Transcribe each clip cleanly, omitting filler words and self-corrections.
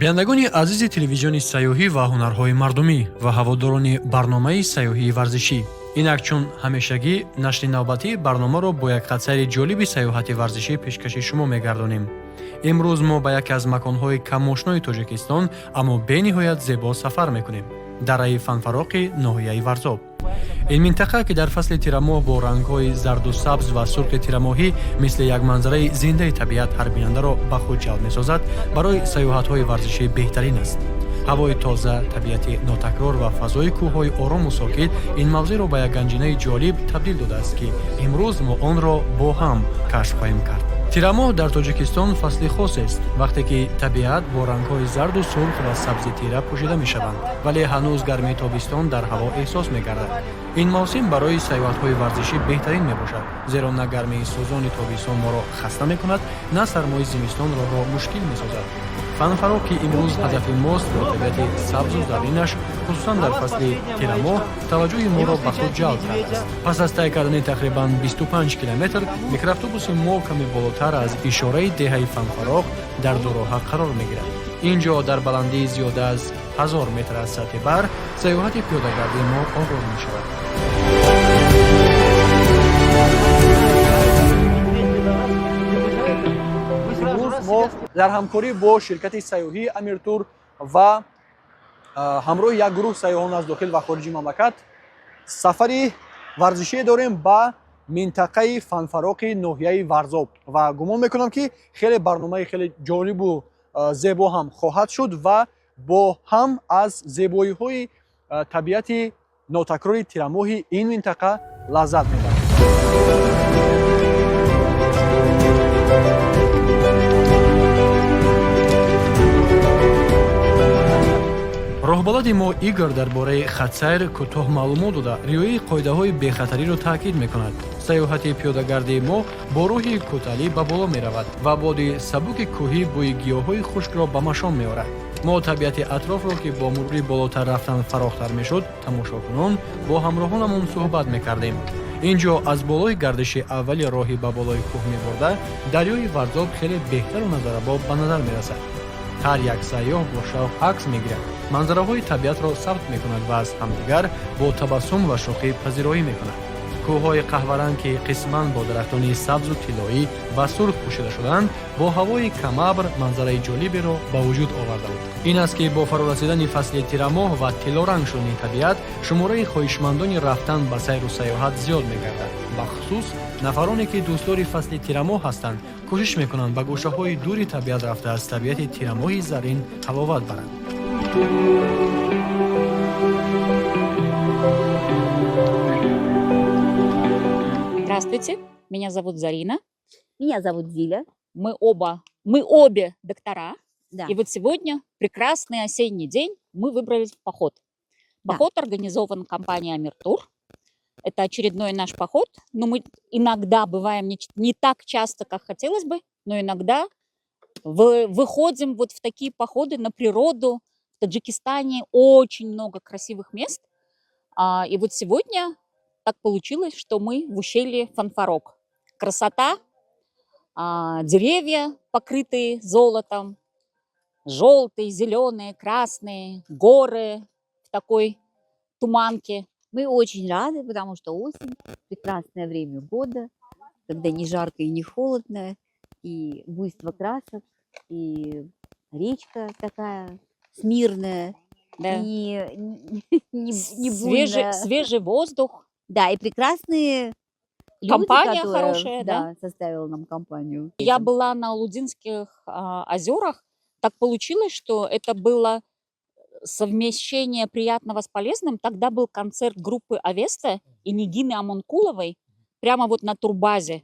биандагони азизи телевизиони сайёҳӣ ва ҳунарҳои мардумӣ ва ҳаводорони барномаи сайёҳии варзишӣ, инак чун ҳамешагӣ нашри навбатии барномаро бо як хатсайри ҷолиби сайёҳати варзишӣ пешкаши шумо мегардонем. имрӯз мо ба яке аз маконҳои камошнои тоҷикистон аммо бениҳоят зебо сафар мекунем. дараи фанфароқи ноҳияи варзоб. ин минтақа ки дар фасли тирамоҳ бо рангҳои зарду сабз ва сурхи тирамоҳӣ мисли як манзараи зиндаи табиат ҳарбинандаро ба худ ҷалб месозад, барои сайёҳатҳои варзишӣ беҳтарин аст. ҳавои тоза, табиати нотакрор ва фазои кӯҳҳои орому сокит ин мавзеъро ба як ганҷинаи ҷолиб табдил додааст, ки имрӯз мо онро бо ҳам кашф хоҳем кард. тирамоҳ дар тоҷикистон фасли хосест, вақте ки табиат бо рангҳои зарду сурх ва сабзи тира пӯшида мешаванд, вале ҳанӯз гармии тобистон дар ҳаво эҳсос мегардад. ин мавсим барои сайёҳатҳои варзишӣ беҳтарин мебошад, зеро на гармии сӯзони тобистон моро хаста мекунад, на сармои зимистон роҳро мушкил месозад. фанфароқ ки имрӯз ҳадафи мост бо табиати сабзу заринаш, хусусан дар фасли тирамоҳ, таваҷҷӯҳи моро ба худ ҷалб кардааст. пас аз тай кардани тақрибан 25 километр, микроавтобуси мо каме болотар аз ишораи деҳаи фанфароқ дар дуроҳа қарор мегирад. инҷо дар баландии зиёда аз 1000 метр аз сатҳи бар сайёҳати пиёдагардии мо оғоз мешавад. мо дар ҳамкорӣ бо ширкати сайёҳии Амиртур ва ҳамроҳи як гурӯҳ сайёҳон аз дохил ва хориҷи мамлакат сафари варзишие дорем ба минтақаи фанфароқи ноҳияи Варзоб ва гумон мекунам, ки хеле барномаи хеле ҷолибу зебо ҳам хоҳад шуд ва бо ҳам аз зебоиҳои табиати нотакрори тирамоҳи ин минтақа лаззат мебарем. роҳбалади мо Игор дар бораи хатсайр кӯтоҳ маълумот дода, риояи қоидаҳои бехатариро таъкид мекунад. сайёҳати пиёдагардии мо бо рӯҳи кӯталӣ ба боло меравад ва боди сабуки кӯҳӣ бӯи гиёҳҳои хушкро ба машон меорад. мо табиати атрофро, ки бо мурури болотар рафтан фарохтар мешуд, тамошокунон бо ҳамроҳонамон суҳбат мекардем. инҷо аз болои гардиши аввали роҳи ба болои кӯҳ мебурда, дарёи Варзоб хеле беҳтару назарабоб ба назар мерасад. ҳар як сайёҳ бо шавқ акс мегирад, манзараҳои табиатро сабт мекунад ва аз ҳамдигар бо табассум ва шӯхӣ пазироӣ мекунад. кӯҳҳои қаҳваранг, ки қисман бо дарахтони сабзу тиллоӣ ва сурх пӯшида шуданд, бо ҳавои камабр манзараи ҷолиберо ба вуҷуд оварданд. ин аст, ки бо фарорасидани фасли тирамоҳ ва тиллоранг шудани табиат, шумораи хоҳишмандони рафтан ба сайру сайёҳат зиёд мегардад. бахусус нафароне, ки дӯстдори фасли тирамоҳ ҳастанд, кӯшиш мекунанд ба гӯшаҳои дури табиат рафта аз табиати тирамоҳи зарин ҳаловат баранд. Здравствуйте, меня зовут Зарина. Меня зовут Зиля. Мы обе доктора. Да. И вот сегодня, прекрасный осенний день, мы выбрались в поход. Поход организован компанией Амиртур. Это очередной наш поход, но мы иногда бываем не так часто, как хотелось бы, но иногда выходим вот в такие походы на природу. В Таджикистане очень много красивых мест. И вот сегодня так получилось, что мы в ущелье Фанфароқ. Красота, деревья, покрытые золотом, желтые, зеленые, красные, горы в такой туманке. Мы очень рады, потому что осень, прекрасное время года, когда не жарко и не холодно, и буйство красок, и речка такая смирная, Да. не буйная. Свежий воздух. Да, и прекрасные люди, Компания которые, хорошая, да. составила нам компанию. Я была на Лудинских озерах. Так получилось, что это было совмещение приятного с полезным. Тогда был концерт группы Авеста и Нигины Амонкуловой прямо вот на турбазе.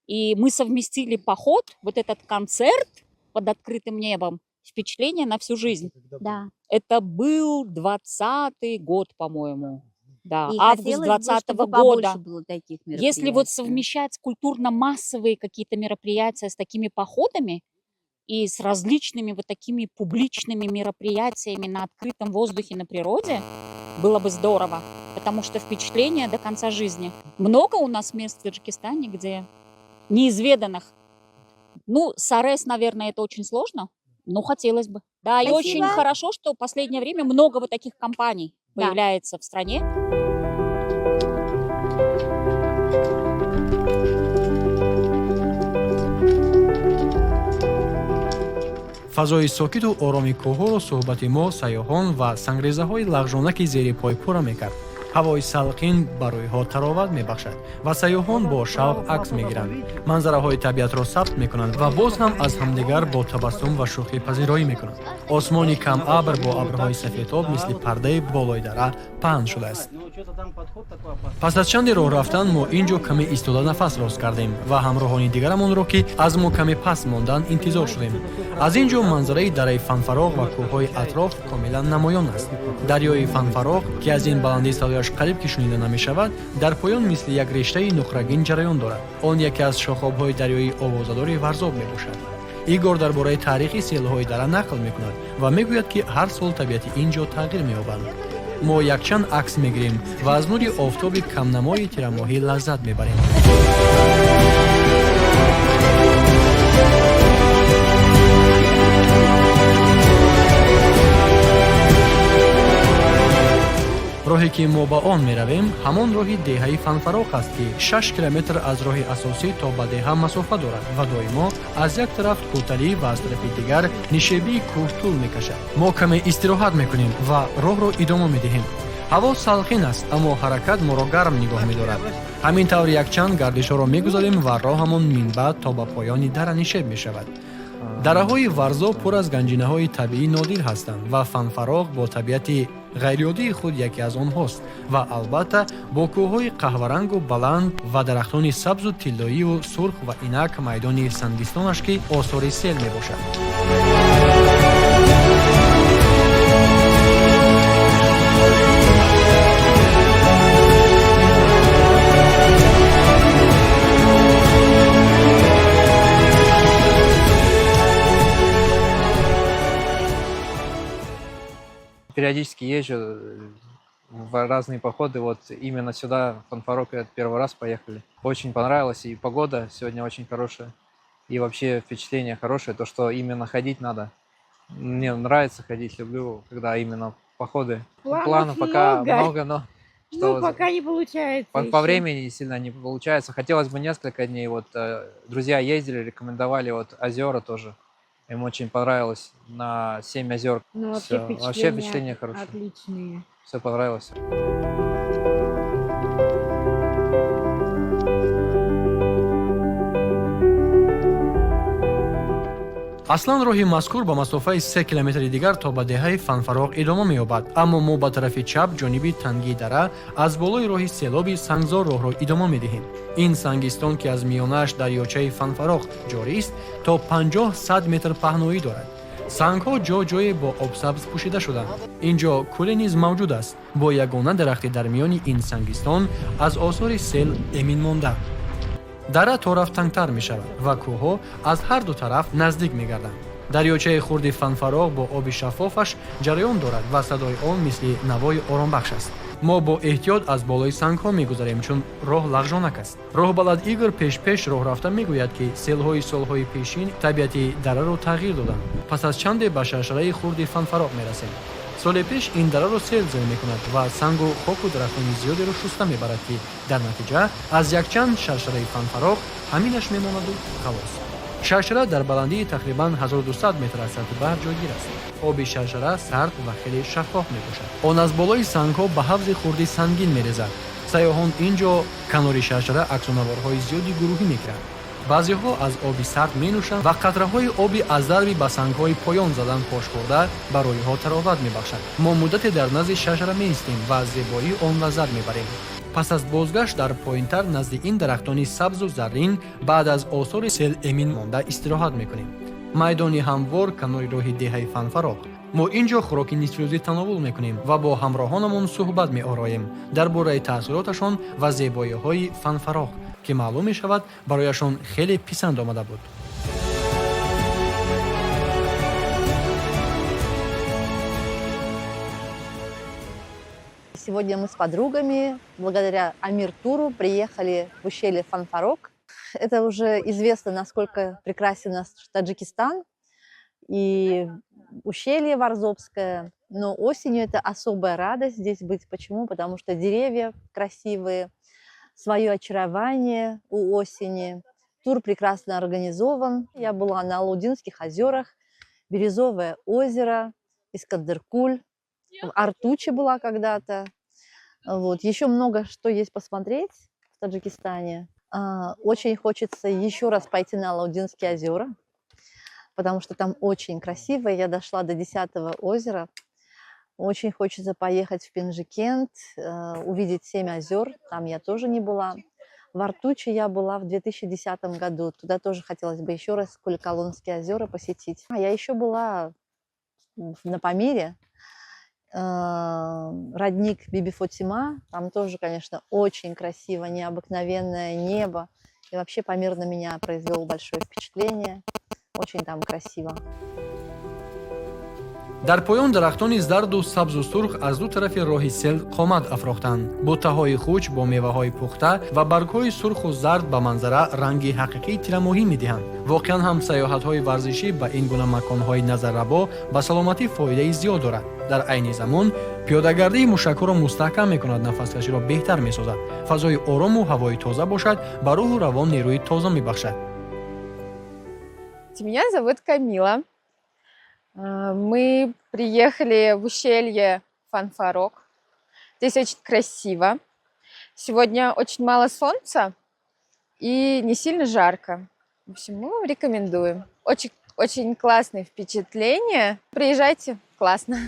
И мы совместили поход, вот этот концерт под открытым небом, впечатление на всю жизнь. Да. Это был 20-й год, по-моему. Да, И август хотелось бы, 2020 чтобы года. побольше было таких мероприятий. Если вот совмещать культурно-массовые какие-то мероприятия с такими походами и с различными вот такими публичными мероприятиями на открытом воздухе, на природе, было бы здорово, потому что впечатление до конца жизни. Много у нас мест в Таджикистане, где неизведанных. Ну, Сарес, наверное, это очень сложно, но хотелось бы. Да, и очень Спасибо. хорошо, что в последнее время много вот таких компаний Да. появляется в стране. фазои сокиту ороми кӯҳҳоро суҳбати мо сайёҳон ва сангрезаҳои лағжонаки зери пой пурра мекард. ҳавои салқин ба рӯйҳо тароват мебахшад ва сайёҳон бо шавқ акс мегиранд, манзараҳои табиатро сабт мекунанд ва боз ҳам аз ҳамдигар бо табассум ва шӯхӣ пазироӣ мекунанд. осмони камабр бо абрҳои сафедоб мисли пардаи болои дара паҳн шудааст. пас аз чанде роҳ рафтан мо ин ҷо каме истода нафас рост кардем ва ҳамроҳони дигарамонро ки аз мо каме паст монданд интизор шудем. аз ин ҷо манзараи дараи фанфароғ ва кӯҳҳои атроф комилан намоён аст. дарёи фанфароғ ки аз ин баландӣ садояш қариб ки шунида намешавад, дар поён мисли як риштаи нуқрагин ҷараён дорад. он яке аз шохобҳои дарёи овозадори варзоб мебошад. игор дар бораи таърихи селҳои дара нақл мекунад ва мегӯяд ки ҳар сол табиати ин ҷо тағйир меёбад. мо якчанд акс мегирем ва аз нури офтоби камнамои тирамоҳӣ лаззат мебарем. роҳе ки мо ба он меравем ҳамон роҳи деҳаи фанфароғ аст ки 6 километр аз роҳи асосӣ то ба деҳа масофа дорад ва доимо аз як тараф кӯталӣ ва аз тарафи дигар нишебии кӯҳ тӯл мекашад. мо каме истироҳат мекунем ва роҳро идома медиҳем. ҳаво салқин аст, аммо ҳаракат моро гарм нигоҳ медорад. ҳамин тавр якчанд гардишҳоро мегузарем ва роҳамон минбаъд то ба поёни дара нишеб мешавад. дараҳои варзо пур аз ганҷинаҳои табиӣ нодир ҳастанд ва фанфароғ бо табиати ғайриодии худ яке аз онҳост ва албатта бо кӯҳҳои қаҳварангу баланд ва дарахтони сабзу тиллоию сурх ва инак майдони сангистонаш ки осори сел мебошад. Периодически езжу в разные походы. Вот именно сюда, в Фанфароқ, это первый раз поехали. Очень понравилось, и погода сегодня очень хорошая. И вообще впечатление хорошее, то, что именно ходить надо. Мне нравится ходить, люблю, когда именно походы. Планов пока много, но что пока не получается. по времени сильно не получается. Хотелось бы несколько дней. Вот друзья ездили, рекомендовали вот озера тоже. Им очень понравилось на 7 озер. Ну, Вообще впечатления хорошие. отличные. Все понравилось. аслан роҳи мазкур ба масофаи 3 километри дигар то ба деҳаи фанфароғ идома меёбад, аммо мо ба тарафи чап ҷониби тангии дара аз болои роҳи селоби сангзор роҳро идома медиҳем. ин сангистон ки аз миёнааш дарёчаи фанфароғ ҷорист, то 50-100 метр паҳноӣ дорад. сангҳо ҷо ҷое бо обсабз пӯшида шуданд. ин ҷо кӯле низ мавҷуд аст, бо ягона дарахти дар миёни ин сангистон аз осори сел эмин монда. дара то рафт тангтар мешавад ва кӯҳҳо аз ҳар ду тараф наздик мегарданд. дарёчаи хурди фанфароғ бо оби шаффофаш ҷараён дорад ва садои он мисли навои оромбахш аст. мо бо эҳтиёт аз болои сангҳо мегузарем, чун роҳ лағжонак аст. роҳбалад игор пеш роҳ рафта мегӯяд ки селҳои солҳои пешин табиати дараро тағйир доданд. пас аз чанде ба шаршараи хурди фанфароғ мерасем. соли пеш ин дараро сел зел мекунад ва сангу хоку дарахтони зиёдеро шуста мебарад ки дар натиҷа аз якчанд шаршараи фанфароғ ҳаминаш мемонаду халос. шаршара дар баландии тақрибан 1200 метр аз сатҳи баҳр ҷойгир аст. оби шаршара сард ва хеле шаффоф мебошад. он аз болои сангҳо ба ҳавзи хурди сангин мерезад. сайёҳон ин ҷо канори шаршара аксунаворҳои зиёди гурӯҳӣ мегиранд. баъзеҳо аз оби сард менӯшанд ва қатраҳои оби аз дарби ба сангҳои поён задан пошхӯрда ба рӯйҳо тароват мебахшад. мо муддате дар назди шаршара меистем ва аз зебоии он лаззат мебарем. пас аз бозгашт дар поинтар назди ин дарахтони сабзу заррин баъд аз осори сел эмин монда истироҳат мекунем. майдони ҳамвор канори роҳи деҳаи фанфароғ. мо ин ҷо хӯроки нисфрӯзӣ тановул мекунем ва бо ҳамроҳонамон суҳбат меороем дар бораи таъссуроташон ва зебоиҳои фанфароғ, ки маълум мешавад барояшон хеле писанд омада буд. Сегодня мы с подругами, благодаря Амир-туру, приехали в ущелье Фанфароқ. Это уже известно, насколько прекрасен наш Таджикистан. И ущелье Варзобское. Но осенью это особая радость здесь быть. Почему? Потому что деревья красивые, свое очарование у осени. Тур прекрасно организован. Я была на Алаудинских озерах, Бирюзовое озеро, Искандеркуль, в Артуче была когда-то. Вот. Еще много что есть посмотреть в Таджикистане. Очень хочется еще раз пойти на Алаудинские озера, потому что там очень красиво. Я дошла до 10-го озера. Очень хочется поехать в Пенджикент, увидеть 7 озер. Там я тоже не была. В Артуче я была в 2010 году. Туда тоже хотелось бы еще раз Куликолонские озера посетить. Я еще была на Памире, родник Биби Фатима. Там тоже, конечно, очень красиво, необыкновенное небо. И вообще Памир на меня произвел большое впечатление. Очень там красиво. дар поён дарахтони зарду сабзу сурх аз ду тарафи роҳи сел қомат афрохтанд. Буттаҳои хуч бо меваҳои пухта ва баргҳои сурху зард ба манзара ранги ҳақиқии тирамоҳӣ медиҳанд. Воқеан ҳам сайёҳатҳои варзишӣ ба ин гуна маконҳои назаррабо ба саломатӣ фоидаи зиёд дорад. дар айни замон пиёдагардии мушакҳоро мустаҳкам мекунад, нафаскаширо беҳтар месозад, фазои орому ҳавои тоза бошад, ба рӯҳу равон нерӯи тоза мебахшад. Меня зовут Камила. Мы приехали в ущелье Фанфарок. Здесь очень красиво. Сегодня очень мало солнца и не сильно жарко. В общем, мы вам рекомендуем. Очень классные впечатления. Приезжайте, классно.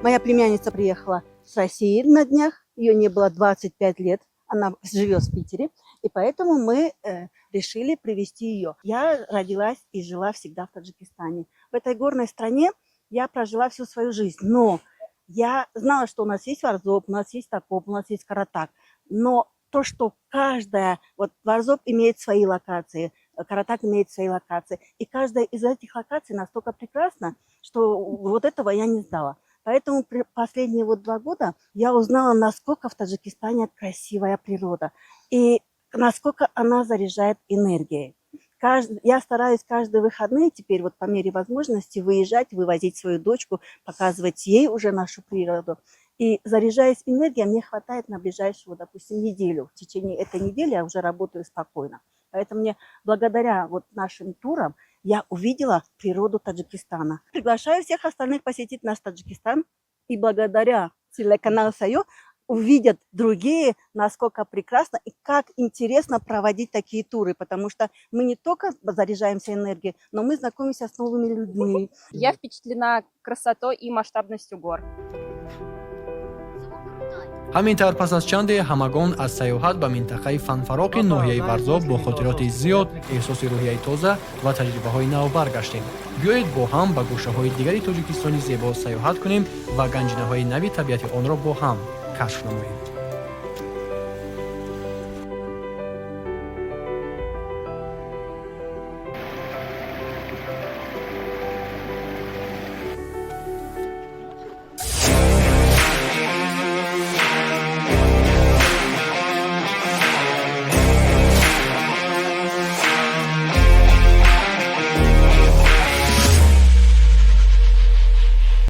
Моя племянница приехала с России на днях, ее не было 25 лет, она живет в Питере, и поэтому мы решили привезти ее. Я родилась и жила всегда в Таджикистане. В этой горной стране я прожила всю свою жизнь, но я знала, что у нас есть Варзоб, у нас есть Такоп, у нас есть Каратак, но то, что каждая, вот Варзоб имеет свои локации, Каратак имеет свои локации, и каждая из этих локаций настолько прекрасна, что вот этого я не знала. Поэтому последние 2 года я узнала, насколько в Таджикистане красивая природа и насколько она заряжает энергией. Я стараюсь каждые выходные теперь по мере возможности выезжать, вывозить свою дочку, показывать ей уже нашу природу. И заряжаясь энергией, мне хватает на ближайшую, допустим, неделю. В течение этой недели я уже работаю спокойно. Поэтому мне благодаря нашим турам я увидела природу Таджикистана. Приглашаю всех остальных посетить наш Таджикистан. И благодаря телеканалу Сайо увидят другие, насколько прекрасно и как интересно проводить такие туры. Потому что мы не только заряжаемся энергией, но мы знакомимся с новыми людьми. Я впечатлена красотой и масштабностью гор. ҳамин пас аз чанде ҳамагон аз сайёҳат ба минтақаи Фанфароқи ноҳияи Варзоб бо хотироти зиёд, эҳсоси рӯҳияи тоза ва таҷрибаҳои нав баргаштем. биёед бо ҳам ба гӯшаҳои дигари Тоҷикистони зебо сайёҳат кунем ва ганҷинаҳои нави табиати онро бо ҳам кашф намоем.